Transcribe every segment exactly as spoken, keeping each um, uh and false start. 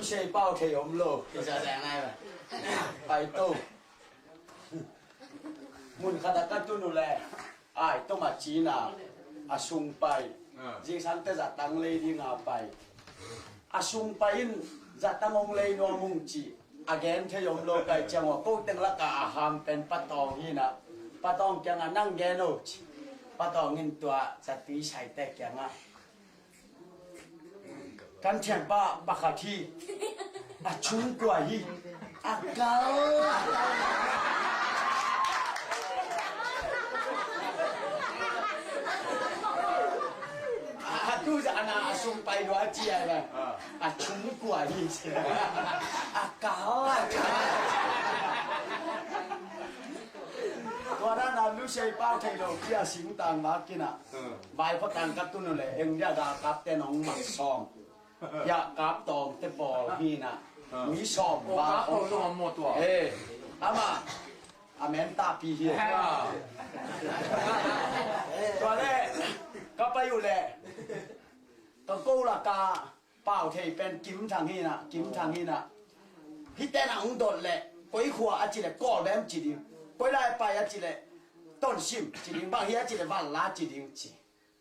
Sei pau thei om lo. Kisa zang nai ba. Pai to. Mun khat ah ka tun uh leh, ai, tom a cina, a sung pai. Ah. Zingsang te zatang lei ding a pai. A sung pai in zatang hong lei nuam ung ci. A gen thei om lo kai ciang uh a, ko teng lak ah a ham pen Pa Tawng hi na. Pa Tawng kiang ah nang gen o ci. Pa Tawng in tua zatui sai te kiang ah, kan thianpa pakhat hi. A chung kua hi. A kal. A tu zah a na a sung pai lua ci a la. A chung kua hi. A kal, a kal. Tua dan a Lusei pau thei lo pi a singtang vak in a. Vaikhua tang ka tun uh leh, India galkapte'n hong mat sawm. Hiah kap tawng te pawl hi na. Mi sawm va hong. Eh, amah a men tahpi hi. Tua leh ka pai uh leh, ka ko lak ah pau thei pen Kim Thang hi na, Kim Thang hi na. Hih ten a hong dot leh, koi khua a ci leh, Kawlbem ci ding. Koi lai pai a ci leh, Tonsim ci ding. Bang hi a ci leh, Vanla ci ding ci.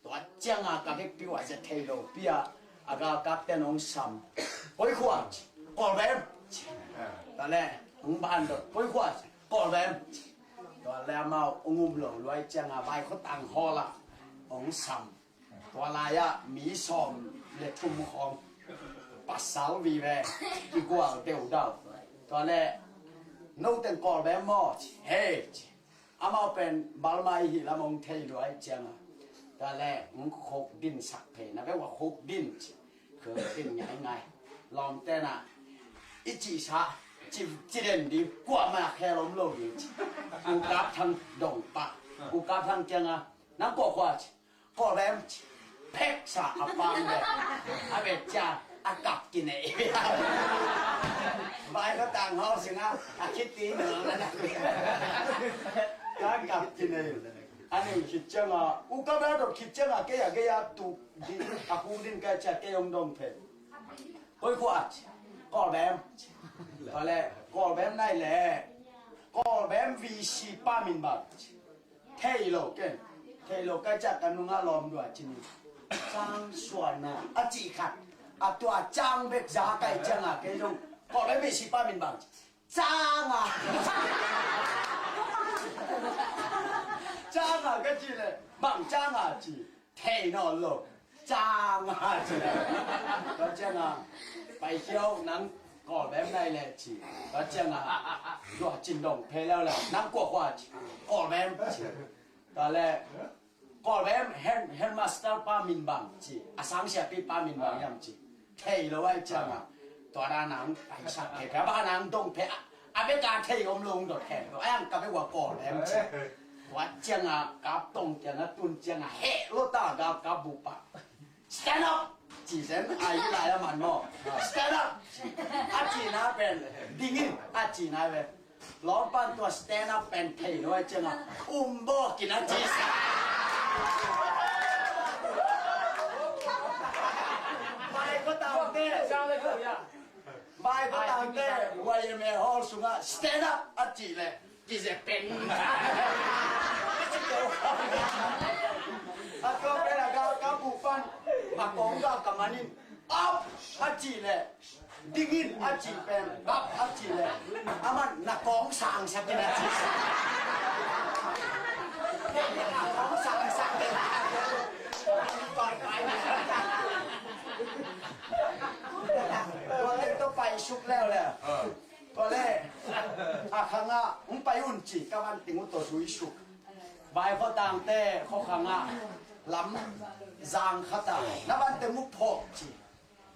Tua ciang a ka vekpi uh a zia thei lo pi a, a galkapte'n hong sam. Koi khua ci, Kawlbem ci. Tua leh hong ban dot, koi khua ci, Kawlbem ci. Tua leh amau hong um lo luai ciang a, Vaikhua tang hall ah hong sam. Tua lai ah mi sawm leh thum khawng, pasal vive, kigual deudau. Tua leh, no teng Kawlbem maw ci, he ci. Amau pen Balmai hi lam hong thei luai ciang a. Tua leh hong khuk din sak phei na, bek wa khuk din ci. Khuk din ngaingai. Lawmte'n a, i cihsa ci, ci den ding, kuamah khel om lo ding ci. U Kap Thang dong pah. U Kap Thang kiang a, nang kua khua ci. Kawlbem ci. Pheksa a pang ve. A ve cia a kap kinei. Vaikhua tang hall sung a, a khit ti nang na na. A kap kinei. A ning khit ciang a, U Kap Thang dot khit ciang a, kei a, kei a tu di, a khuk din kai cia kei hong dong phei. Koi khua ci. Kawlbem ci. Tua leh, Kawlbem nai leh, Kawlbem V C pa min bang ci. Thei lo ken. Thei lo kai ciah ka nungah lawm dua ci ni. Cang suan na a cih khat. A tua cang bek za kai ciang a kei zong. Kawlbem V C pa min bang ci. Cang a. Cang a ka ci leh. Bang cang a ci. Thei nawn lo. Cang a ci. Tua ciang a, pai khia o nang, Kawlbem nai leh ci. Tua ciang a, tua cin dong phei leu leh, nang kua khua ci. Kawlbem ci. Tua leh, Kawlbem head, headmaster pa min bang ci. A sangsiapi pa min bang hiam ci. Thei lo ai ciang a. Tua dan nang paisak thei phei. A bang nang dong phei a. A bek a thei om lo hong dot khempeuh. A yang ka bek ua Kawlbem ci. Tua ciang a, kap tong ciang a, tun ciang a, heh lo ta, kap, kap bup a. Stand up! Ci zen, a i lai a man maw. Stand up! A cihna pen, ding in, a cihna pen. Lawmpan tua stand up pen thei lo ai ciang a, um bawk in a ci sa. Vaikhua tangte. Vaikhua tangte, Y M A hall sungah stand up a cih leh, kizep pen. A tua pen a gal ka buh pan, a kong gal ka man in, up a cih leh, ding in a cih pen, up a cih leh, aman na kong sangsak in a ci. Na kong sangsak in. Tua leh tua pai suk leuleu. Tua leh a khangah hong pai un ci, ka van teng uh tua zui suk. Vaikhua tangte khua khangah lam zang khat ah na van teng uh phawk ci.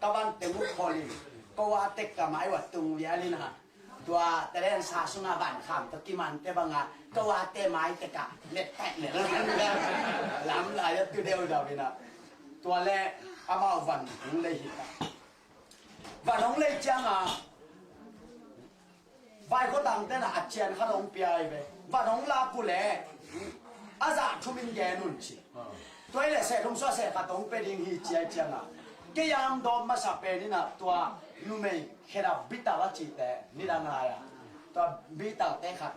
Ka van teng uh phawk in ko a tek ka mai uh a tung vial in a. Tua teren sa sungah van kham tua kimante bangah ko a te mai tek ah let tek let. Lam lai a tu deuh deuh in a. Tua leh amau van hong lei hi ta. Van hong lei ciang a, vaikhua tangte'n a cian khat hong pia hi ve. Van hong lak uh leh a zah thum in gen un ci. Tua hi leh seh thum suah seh khat hong pia ding hi ci ai ciang a, Kei a hong dawm masa pen in ah tua numei khedap bital a cihte nidang lai-a tua bitalte khat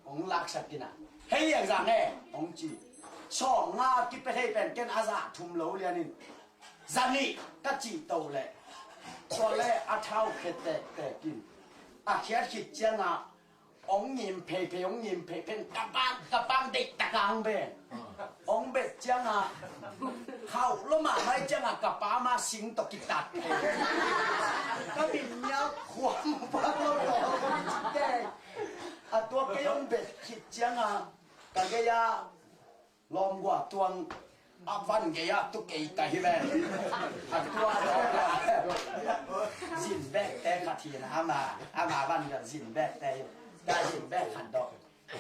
hong laksak in ah, "Hei Lian Zang e," hong ci. "Sawmnga kipia thei pen ken a za thum lo lian in, za nih ka cih to leh tua le a thau khia tektek in, a khiat khit ciangah hong ngim pheipei, hong ngim pheipei, ka pang, ka pang deih tak a hong bet. Hong bet ciangah khauh lo mahmah ciangah ka pa ma sing tawh kitat thei. Ka min nial khuam pak lo tawh hong ci teh. A tua kei hong bet khit ciangah ka gei-ah lawmgua tuang a van gei-ah tu kei ka hi ve. A tua zin bekte khat hi na ama, ama van gei zin bekte hi. Ka zin bek khat dawh.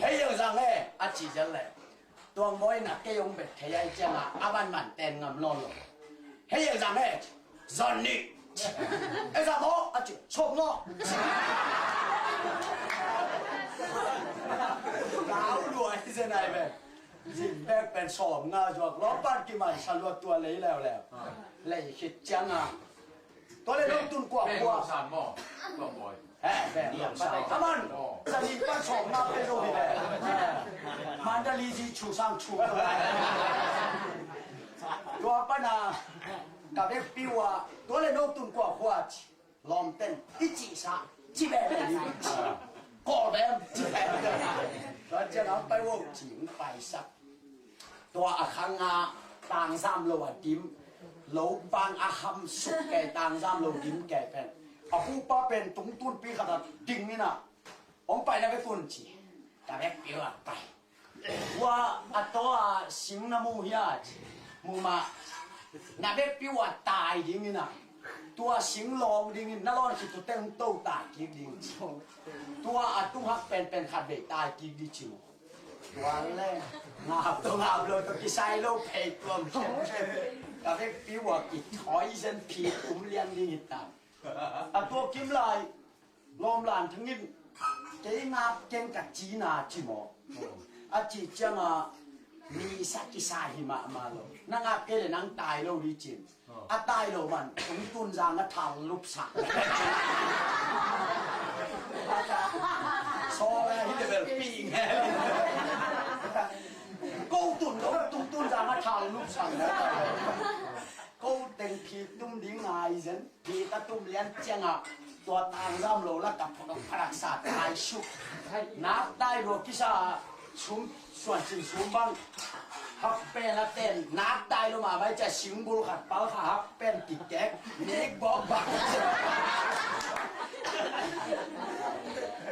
'Hei Lian Zang e,' a ci zel leh, tuang mawi na kei hong bet thei ahih ciangah a van man ten ngam lawn lo. 'Hei Lian Zang e,' ci. "Za nih." "E za maw?" a ci. "Sawmnga." Kau lua hi zen ai ve. Zin bek pen sawmnga zuak lo pan kiman sa lua tua lei leuleu. Lei khit ciangah tua le dong tun kuakua. He, bek lo sa. Aman, sa ni pan sawmnga pe lo hi le. Mandali zi chu sang chu. Tua pana ka vekpi uh a, tua le dong tun kuakua ci. Lawmten i cihsa ci bek ni. Kawl bem ci bek. Tua ciang a pai vo ci, hong paisak. Tua a khang a tangzam lo a dim, lo pang a ham suk kei, tangzam lo dim kei pen, a pupa pen tungtunpi khat a ding in ah, "Hong pai na vek un," ci. Ka vekpi uh a pai. "Tua a taw a sing na mu hia?" ci. "Mu mah." "Na vekpi uh a tai ding in ah, tua sing lawng ding in, na lawn khit uh teng to tai kik ding," ci. "Tua a tung hak penpen khat vei tai kik ding," ci mu. Tua le ngap tawh ngap lo tawh kisai lo phei tuam khemkhem. Ka vekpi uh a kithawi zen, phi tum lian ding hi ta. A tua kim lai Lawm Lan Thang in, "Kei ngap keng ka ci na," ci maw. A cih ciangah, "Mi sa kisai hi mahmah lo. Na ngap kei le nang tai lo ding," ci. A tai lo man, tungtun zang a thal lupsak. Saw le hi le bel pi nge. Ko tun lo, tungtun zang a thal lupsak. Ko teng phi tum ding ngai zen. Phi ta tum lian ciangah tua tangzam lo lak a phuak a pharak sa tai suk. Nak tai lo kisa sum, suan sin sum bang. Hak pen a ten, nak tai lo mahmah ciah singbul khat pal kha hak pen kikek, nik bawk bang.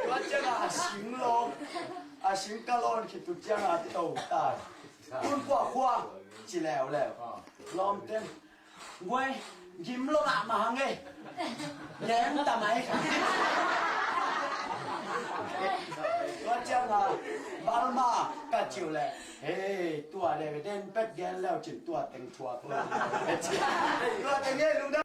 Tua ciangah a sing lo, a sing ka lawn khit uh ciangah to tai. Tun kuakua ci leuleu. Lawmten, "Guai, gim lo mahmah hang e. Gem ta mai." Tua ciangah Balma ka ciu le, "Hei, tua le den pet gen leu cin tua teng thuak lo." Tua teng e lung